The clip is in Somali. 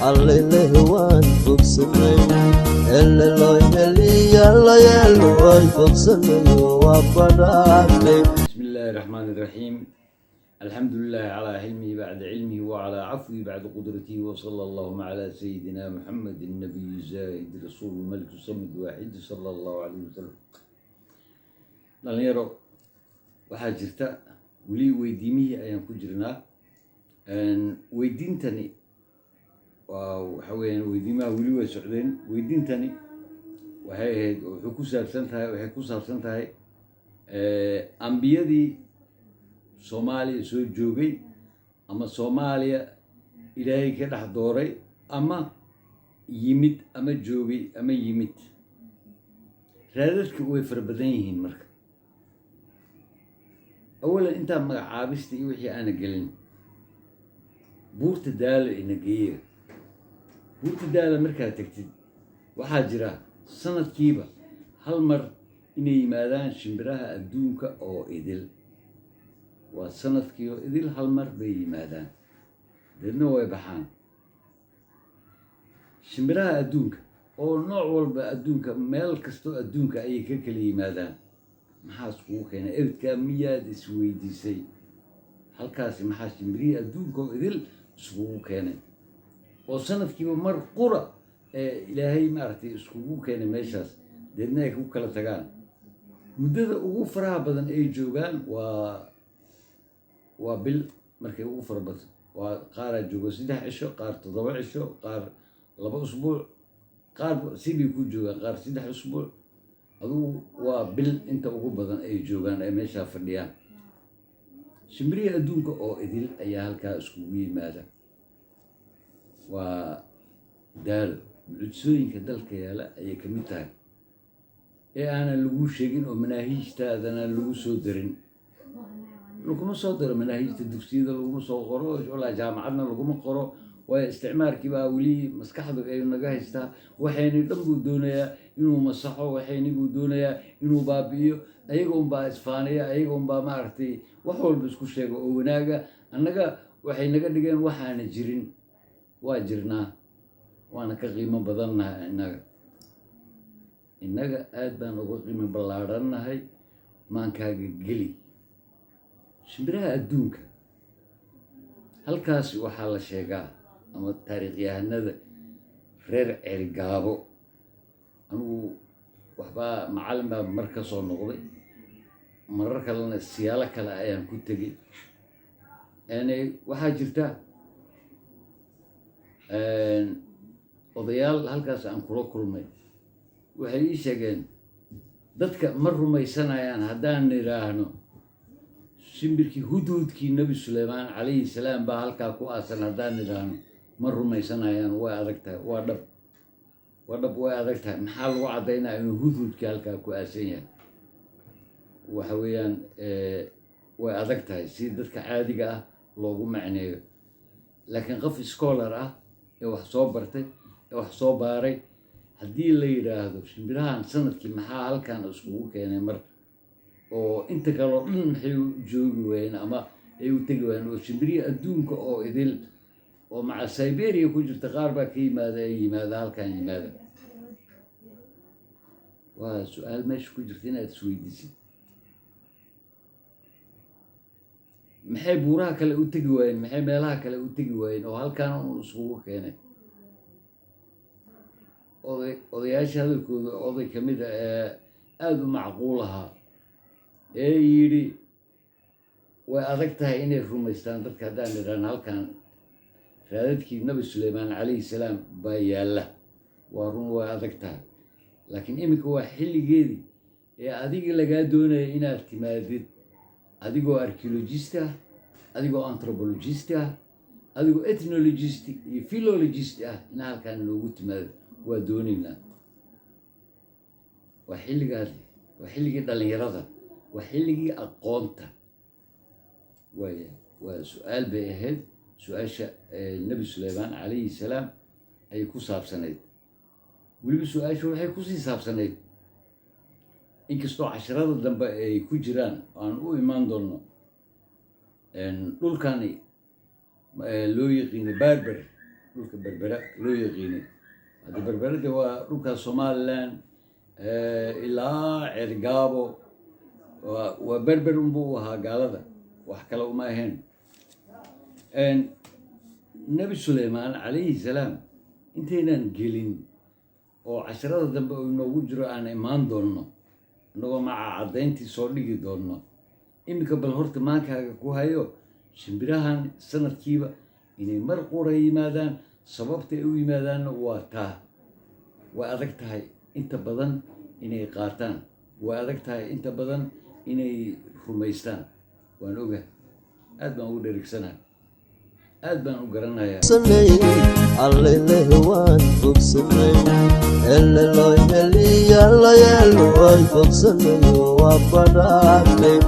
Alleleh, waan bogsanay, eleloyeliyalayel, bogsanayo, waa badhaadhay. بسم الله الرحمن الرحيم، الحمد لله على حلمه بعد علمه وعلى عفوه بعد قدرته، وصلى اللهم على سيدنا محمد النبي الزاهد رسول الملك الصمد واحد، صلى الله عليه وسلم. Dhalinyaro, waxaa jirta weli weydiimihii ayaan ku jirnaa. Weydiintani waa waxa weeyaan, weydiimaha weli way socdeen. Weydiintani waxay ahayd, wuxuu ku saabsan tahay, waxay ku saabsan tahay ambiyadii Soomaaliya soo joogay ama Soomaaliya Ilaahay ka dhex dooray ama yimid ama joogay ama yimid. Raadadka way fara badan yihiin. Marka awalan, intaan magacaabista iyo wixii aana gelin, Buurta Daalo ina geeya. Buurta Daala markaad tegtid, waxaa jira sanadkiiba hal mar inay yimaadaan shimbiraha adduunka oo idil. Waa sanadkii oo idil hal mar bay yimaadaan, deedna way baxaan. Shimbiraha adduunka oo nooc walba, adduunka meel kastoo adduunka ayay ka kala yimaadaan. Maxaa iskugu keenay ebedkaa? Miyaad isweydiisay halkaasi maxaa shimbirihii adduunka oo idil iskugu keenay oo sanadkiiba mar qura ee Ilaahay maaragtay iskugu keenay meeshaas, deedna ay ku kala tagaan? Muddada ugu faraha badan ay joogaan waa bil. Markay ugu fara badan waa qaaraa joogo 3 cisho, qaar 7 cisho, qaar 2 usbuuc, qaar sibay ku joogaan, qaar 3 usbuuc. Adugu waa bil inta ugu badan ay joogaan, ay meeshaa fadhiyaan. Shimbirihii adduunka oo idil ayaa halkaa iskugu yimaada. Waa Daalo, mucjisooyinka dalka yaala ayay ka mid tahay ee aanan lagu sheegin oo manaahiijtaadana lagu soo darin. Laguma soo daro manaahiijta dugsiyada, laguma soo qoro, walaa jaamacadna laguma qoro, waayo isticmaarkii baa weli maskaxdu ay naga haystaa. Waxayni dhan buu doonayaa inuu masaxo, waxayni buu doonayaa inuu baabi'iyo. Ayaga unbaa isfaaniya, ayaga unbaa maaragtay wax walba isku sheega oo wanaaga. Annaga waxay naga dhigeen waxaana jirin. Waa jirnaa, waana ka qiimo badannahay. Innaga aad baan uga qiimo ballaadhannahay. Maankaaga geli shimbiraha adduunka. Halkaasi waxaa la sheegaa ama taariikhyahanada reer Ceelgaabo, anigu waxbaa macallin baa mar ka soo noqday, marar kalena siyaalo kale ayaan ku tegey. Yani waxaa jirta odayaal halkaas aan kula kulmay, waxay ii sheegeen dadka ma rumaysanayaan haddaan nidhaahno shimbirkii hudhudkii Nebi Suleymaan calayhi salaam baa halkaa ku aasan. Haddaan nidhaahno ma rumaysanayaan, way adag tahay. Waa dhab, waa dhab, way adag tahay. Maxaa lagu caddaynaya inuu hudhudkii halkaa ku aasan yahay? Waxa weeyaan, way adag tahay si dadka caadiga ah loogu macneeyo, laakiin qof scholar ah ee wax soo bartay ee wax soo baaray haddii la yidhaahdo shimbirahan sanadkii maxaa halkan iskugu keenay mar oo inta kale oo dhan maxay u joogi waayeen ama ay u tegi waayeen, oo shimbirihii adduunka oo idil oo maca Siberia ku jirta qaar baa ka yimaada, ay yimaada halkan yimaada, waa su-aal meesha ku jirta inaad isweydiisid. Maxay buuraha kale u tegi waayeen? Maxay meelaha kale u tegi waayeen oo halkaan un iskugu keenay? Odayaasha hadalkooda, oday ka mid a ee aada u macquul ahaa ee yidhi way adag tahay inay rumaystaan dadka haddaan idhaan halkan raadadkii Nabi Suleymaan calayhi salaam baa yaalla. Waa run, way adag tahay, laakiin iminka waa xilligeedii ee adiga lagaa doonaya inaad timaadid, adigoo archaeologist ah, adigoo anthropologist ah, adigoo ethnologist iyo philologist ah, in halkan noogu timaado waa doonaynaa. Waa xilligaadi, waa xilligii dhallinyarada, waa xilligii aqoonta. Waaya, waa su-aal bay ahayd. Su-aasha Nebi Suleymaan calayhi salaam ayay ku saabsanayd. Weliba su-aasha waxay kusii saabsanayd, inkastoo casharada dambe ay ku jiraan aan u imaan doonno, dhulkani loo yiqiino Barber. Dhulka Berbera loo yaqiinay hadda, Berberada waa dhulka Somaliland ilaa Cergaabo, waa Berber unbuu u ahaa gaalada, wax kale uma ahayn. Nebi Suleymaan calayhi salaam intaynaan gelin oo casharada dambe oo inoogu jiro aan imaan doonno, innagoo maca caddayntii soo dhigi doonno. Iminka bal horta maankaaga ku hayo shimbirahan sanadkiiba inay mar qura yimaadaan. Sababta ay u yimaadaanna waa taa. Way adag tahay inta badan inay qaataan, way adag tahay inta badan inay rumaystaan. Waan ogahay, aad baan ugu dheregsanahay, aad baan u garanayaa. Alleleh waan bogsanay, eleloy heliyalayeelo, waan bogsanayo, waa badhaadhay.